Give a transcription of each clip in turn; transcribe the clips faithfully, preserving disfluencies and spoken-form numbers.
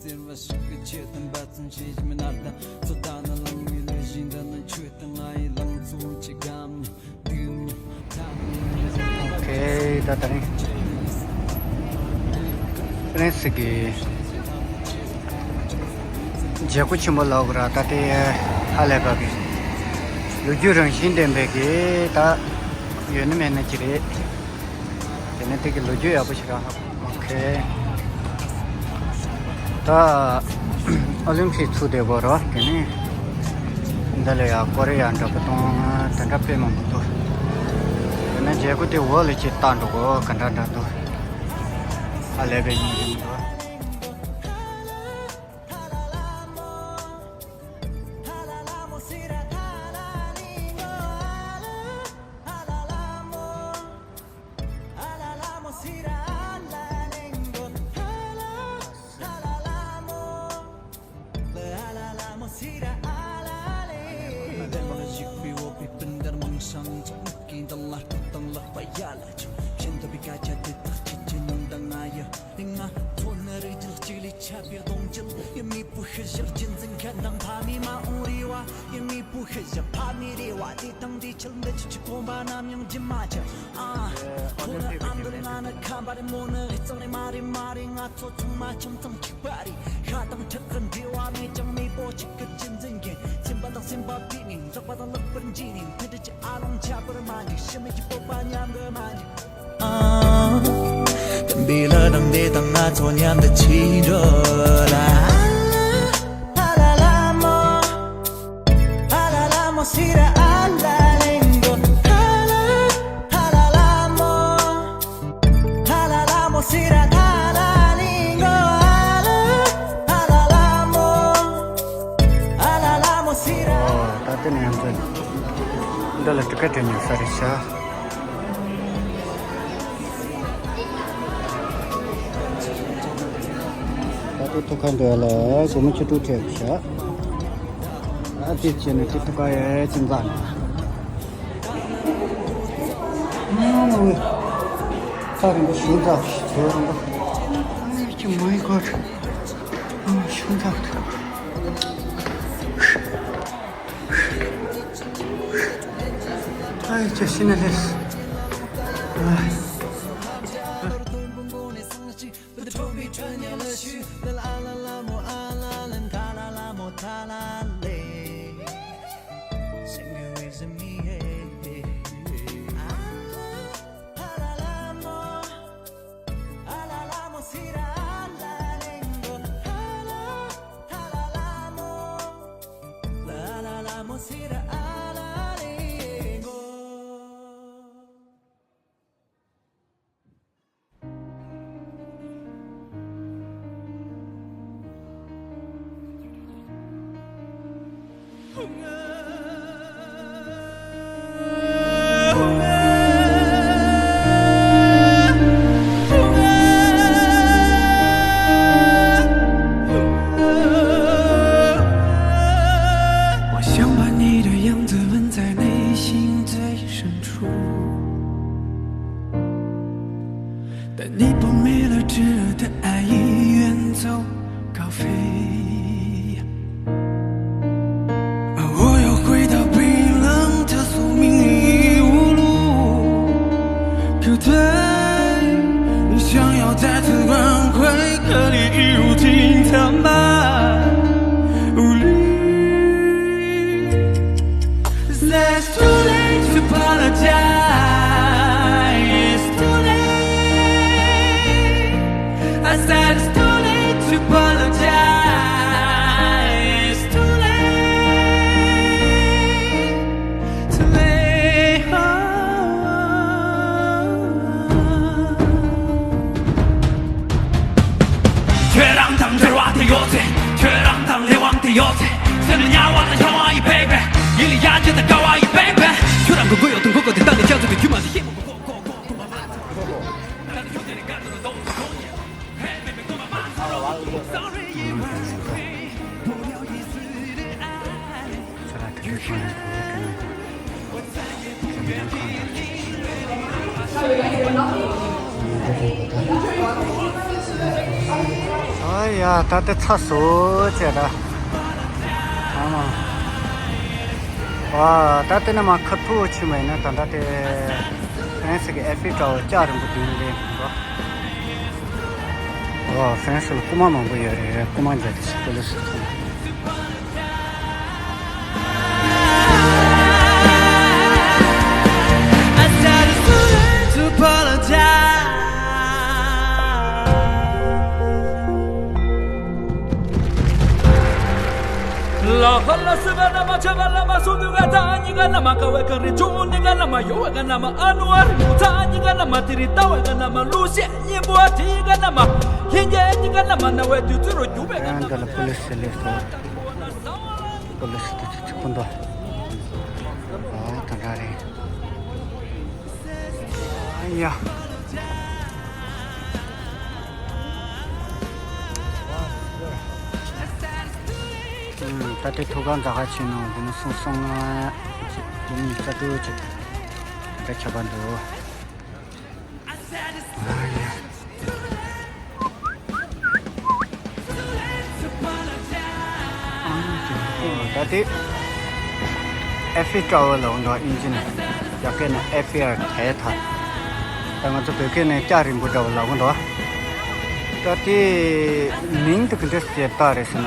ཟེར་བ་ཞིག་གི་ཆེད་དུ་འབད་བརྩོན་བྱེད་བཞིན་མིན་ན་ད། ཚོད་ལྟ་ནི་ལང་བའི་ལུས་ཤིང་འདི་ནི་ཆོས་དང་ང་ཡི་ལང་ཚོ་ཆེ་གམ་སྙམ་སྡུག་མྱོང་། ཨོ་ཁེ། ད་དེ་རིང་ཕ་རན་སི་གི་མཛད་སྒོ་ཆེན་པོ་ལབ་དགོས་ར། ད་དེ་ཧ་ལས་པ་གི་ལོ་རྒྱུས་རང་བཞིན་ལྡན་པའི་གི་ད་ཡོད་ན་མེད་ན་ཅི་རེད། དེ་ནས་དེ་གི་ལོ་རྒྱུས་ཡག་པོ་ཞིག་རག་ཧ་གོ། ཨོ་ཁེ། ད་ཨོ་ལིམ་ཕིག་ཚུགས་བསྡད་པ་རོ། དེ་ནས་འདི་ལ་ཡང་ཀོ་རི་ཡ་འདྲ་པོ་གཏོང་དེ་འདྲ་དཔེ་མང་པོ་འདུག་དེ་ནས་མཛད་སྒོ་དེ་འོག་ལ་ཅིག་བལྟ་འགྲོ་གོ། ག་འདྲ་འདྲ་འདུག་ཧ་ལས་པའི་ཉིན་རེ་མི་འདུག་ཡ་མེད་པོ་ཤི་བཞག་རྒྱུན་འཛིན་མཁན་དང་ཕ་མའི་མ་འོངས་རེ་བ། ཡ་མེད་པོ་ཤི་བཞག་ཕ་མའི་རེ་བ། དེ་དང་དེ་ཆེད་འདི་ཆུ་ཆུ་ཁོམ་པ་ནམ་ཡང་རྒྱུན་མ་ཆད། ཨ། ཁོ་ནི་ཨ་མདོར་ང་ནི་ཁམས་པ་རེད། མོ་ནི་གཙང་རེད། མ་རེད་མ་རེད། ང་ཚོ་ཚང་མ་ཁྱིམ་ཚང་གཅིག་པ་རེད། ཤ་དང་ཁྲག་གི་འབྲེལ་བ་མེད་ཀྱང་མེས་པོ་གཅིག་གི་རྒྱུན་འཛིན་མཁན། སེམས་པ་དང་སེམས་པ་བསྡུས་ནས། ལག་པ་དང་ལག་པར་འཇུས་ནས། མཐུན་སྒྲིལ་གྱི་ཨ་ལོང་ཁྱད་པར་མ་འཇིག་ཕྱི་མིག་གི་སྤོབས་པ་ཉམས་གི་མ་འཇིག་ཨ། དམ་པའི་ལྷ་དང་དེ་དང་ང་ཚོ་མཉམ་དུ་ཆིག་འགྲོ་ལ། ཨ་ལ་ལ་མོ། ཨ་ལ་ལ་མོ་སི་ར་ཨ་ལ་ལེང་གོ། ཨ་ལ། ཨ་ལ་ལ་མོ། ཨ་ལ་ལ་མོ་སི་ར་ཨ་ལ་ལེང་གོ། ཨ་ལ། ཨ་ལ་ལ་མོ། ཨ་ལ་ལ་མོ་སི་ར། ཨོ། ད་ལྟ་ནས་ཡང་འདི་ལ་ཊི་ཀེ་ཊི་སྤྲད་ཉོ་ས་རེད་ཤག་ད་ལྟའི་ཐུག་ཁ་འདི་ལ་སྒོར་མོ་བཅུ་དྲུག་སྤྲད་ཤག་ཨ་དེ་བྱས་ནས་དེ་ཐུག་ཁ་ཡ་ཅི་འཛག་ནས། ཨ་ལ་ཝེ། ཁ་རིང་པོ་ཞུ་འཛག་ཞུ་རིང་པོ། ཨ་ཅི། མའི་གོཌ། ཨ་ཞུ་འཛག་ཨ་ཅི་ཤི་ན་ལེས། ཨ། ཁྱོད་རང་དང་འབྲེལ་བ་དེ་ཡོད་ཚེ། ཁྱོད་རང་དང་ལས་དབང་དེ་ཡོད་ཚེ། སེམས་ལ་དམྱལ་བ་དང་འཁྱམས་པ་ཡི་པེ་པེ། ཡིད་ལ་ཡ་གྱལ་དང་དགའ་བ་ཡི་པེ་པེ། ཁྱོད་རང་གི་མགོ་གཡོག་དང་མགོ་སྐོར་དེ་ལྟ་ནས་ཁྱེད་ཚོ་གི་རྒྱུ་མ་དེ་ཤེས་མ་གོ་གོ་གོ་གོ་མ་མ། ཨ་ཡ། ད་ལྟ་ཚ་སོ་བྱས་ད། ཨ་མ། ཨ། ད་ལྟ་ནི་མ་ཁ་ཐུག་ཕྱིན་པ་ཡིན་ན་ད་ལྟ་དེ་ཧྥ་རན་སི་གི་ཨེ་ཧྥི་ཊ་ཝར་ལྕགས་རིང་པོ་མདུན་ལ་སླེབས་འདུག་ཨོ། ཧྥ་རན་སི་ལ་རྐུ་མ་མང་པོ་ཡོད་རེད། རྐུ་མ་མཇལ་ཏེ་ཞིག་པོ་ལི་སི་ཚོ། ཨ། འདི་ལ་པུ་ལི་སི་སླེབས་སོང་། པུ་ལི་སི་དེ་ཚོ་ཚུར་འཁོར་འདུག་ཨ། ད་འདྲ་རེད། ཨ་ཡ། ཨུམ། ད་ལྟའི་ཐུགས་ཁག་འཛག་ག་ཕྱིན་ནོ། འདི་ནི་སུམ་སུམ་ལྔ་ཅིག་འདི་ནི་རྩ་དྲུག་ཅིག་ད་ཁྱབ་པ་འདུག་ཨ་ཡ། ད་དེ་ཨེ་ཧྥི་ཊ་ཝར་ལབ་འདུག་ཨིན་ཇི་ནས། རྒྱ་སྐད་ནས་ཨེ་ཧྥི་ཨར་ཐའི་ཐ། ད་ང་ཚོ་བོད་སྐད་ནས་ལྕགས་རིང་པོ་འདྲ་བོ་ལབ་འདུག་ད་དེ་མིང་དེ་ག་འདྲ་ཞིག་བཏགས་རེད་ཟེར་ན།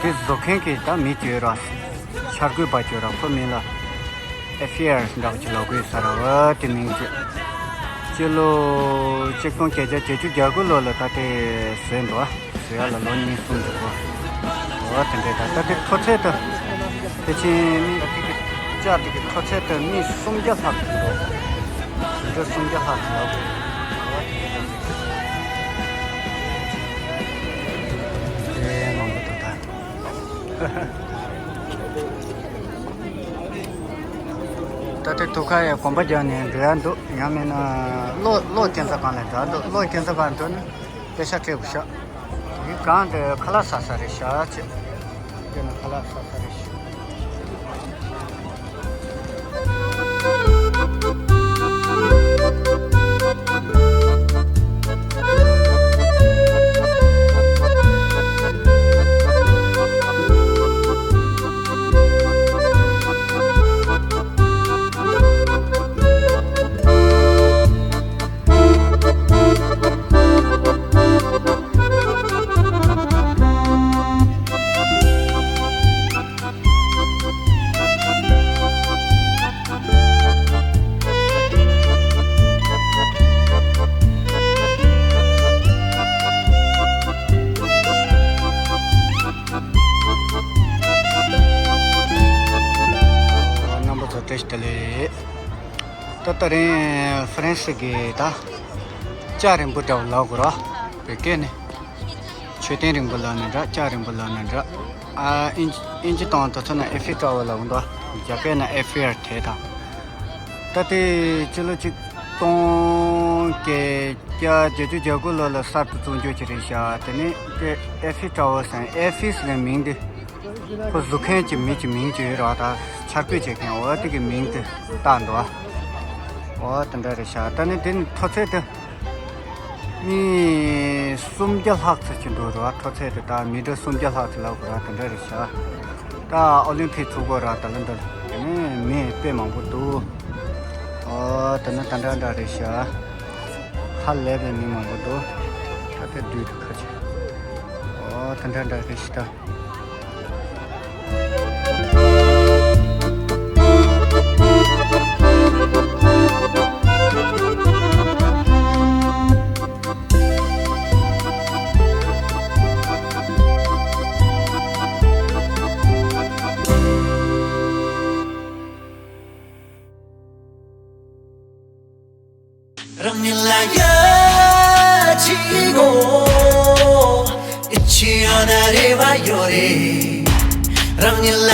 འདི་བཟོ་མཁན་གྱི་ད་མི་ཅིག་ཡོད་ར། འཆར་འགོད་པ་ཅིག་ཡོད་ར། ཁོ་མིང་ལ་ཨེ་ཧྥི་ཨར་འདྲ་བོ་ཅིག་ལབ་དགོས་ས་ར། འོ་དེ་མིང་ཅིག་སྤྱི་ལོ་གཅིག་སྟོང་བརྒྱད་བརྒྱ་བརྒྱད་ཅུ་གྱ་དགུ་ལོ་ལ་ད་དེ་བཟོས་འདུག་བཟོས་ཡ་ལ་ལོ་གཉིས་གསུམ་འགྲོ་གི་འདུག་འོ་དེ་འདྲས། ད་ད་དེ་མཐོ་ཚད་དུ་ཕལ་ཆེར་མི་ལྕགས་དེ་གི་མཐོ་ཚད་དུ་མི་སུམ་བརྒྱ་ལྷག་འདུག་དེ་འདྲ་སུམ་བརྒྱ་ལྷག་འདུག་འོ་དེ་འདྲས། དེ་མང་པོ་འདུག་ད། ད་ལྟའི་དུ་ཁ་ཡ་གོམ་པ་རྒྱག་ནས་འགྲོ་ཡ་འདུག་ཡང་མིན་ན་གློག་གློག་སྐྱེལ་ས་སྒང་ལ་འགྲོ་ཡ་འདུག་གློག་སྐྱེལ་ས་སྒང་འགྲོ་ན་པེ་ཤ་སྤྲད་དགོས་ཤག་དེ་སྒང་དེ་ཁ་ལག་ཟ་ས་རེད་ཤག་ཅེས། དེ་ན་ཁ་ལག་ཟ་ས་རེད་ཤག་རྣམ་པ་ཚོ་བཀྲ་ཤིས་བདེ་ལེགས། ད་ད་རིང་ཧྥ་རན་སི་གི་ད་ལྕགས་རིང་པོ་འདྲ་བོ་ལབ་དགོས་ར། བོད་སྐད་ནས་མཆོད་རྟེན་རིང་པོ་ལབ་ན་འདྲ། ལྕགས་རིང་པོ་ལབ་ན་འདྲ། ཨ། ཨིན་ཨིན་ཇི་དང་དེ་ཚོ་ན་ཨེ་ཧྥི་ཊ་ཝར་ལབ་འདུག་རྒྱ་སྐད་ན་ཨེ་ཧྥི་ཨར་ཐའི་ཐ། ད་དེ་སྤྱི་ལོ་གཅིག་སྟོང་བརྒྱད་བརྒྱ་བརྒྱད་ཅུ་གྱ་དགུ་ལོ་ལ་གསར་དུ་བཙུགས་རྒྱུ་ཅིག་རེད་ཤག་དེ་ནས་དེ་ཨེ་ཧྥི་ཊ་ཝར་ཟེར། ཨེ་ཧྥི་ཟེར་བའི་མིང་དེ་ཁོ་བཟོ་མཁན་གྱི་མི་གྱི་མིང་ཅིག་ཡོད་རེད་བ། ད་འཆར་འགོད་བྱེད་མཁན་འོ་དེ་གི་མིང་དེ་བཏགས་འདུག་འོ་དེ་འདྲ་རེད་ཤག་ད་ནི་དེ་ནི་མཐོ་ཚད་དེ་མི་སུམ་བརྒྱ་ལྷག་ཙམ་ཅིག་འདུག་རེད་བ། མཐོ་ཚད་དེ་ད་མི་ཊར་སུམ་བརྒྱ་ལྷག་ཙམ་ལབ་དགོས་རེད་བ། དེ་འདྲ་རེད་ཤག་ད་ཨོ་ལིམ་ཕིག་ཚུགས་དགོས་རེད་བ། ད་ལོ་འདི་ལ་དེ་ནས་མི་དཔེ་མང་པོ་འདུག་འོ་དེ་ནི་ད་འདྲ་འདྲ་རེད་ཤག་ཧ་ལས་པའི་མི་མང་པོ་འདུག་ད་དེ་དུས་དེ་ཁ་ཆེ། འོ་དེ་འདྲ་འདྲ་རེད་ཤག་ད། རང་ཉིད་ལ་ཡ་ཆི་གོ་ཨི་ཆི་ཡོད་ན་རེ་བ་ཡོད་རེད། རང་ཉིད་ལ།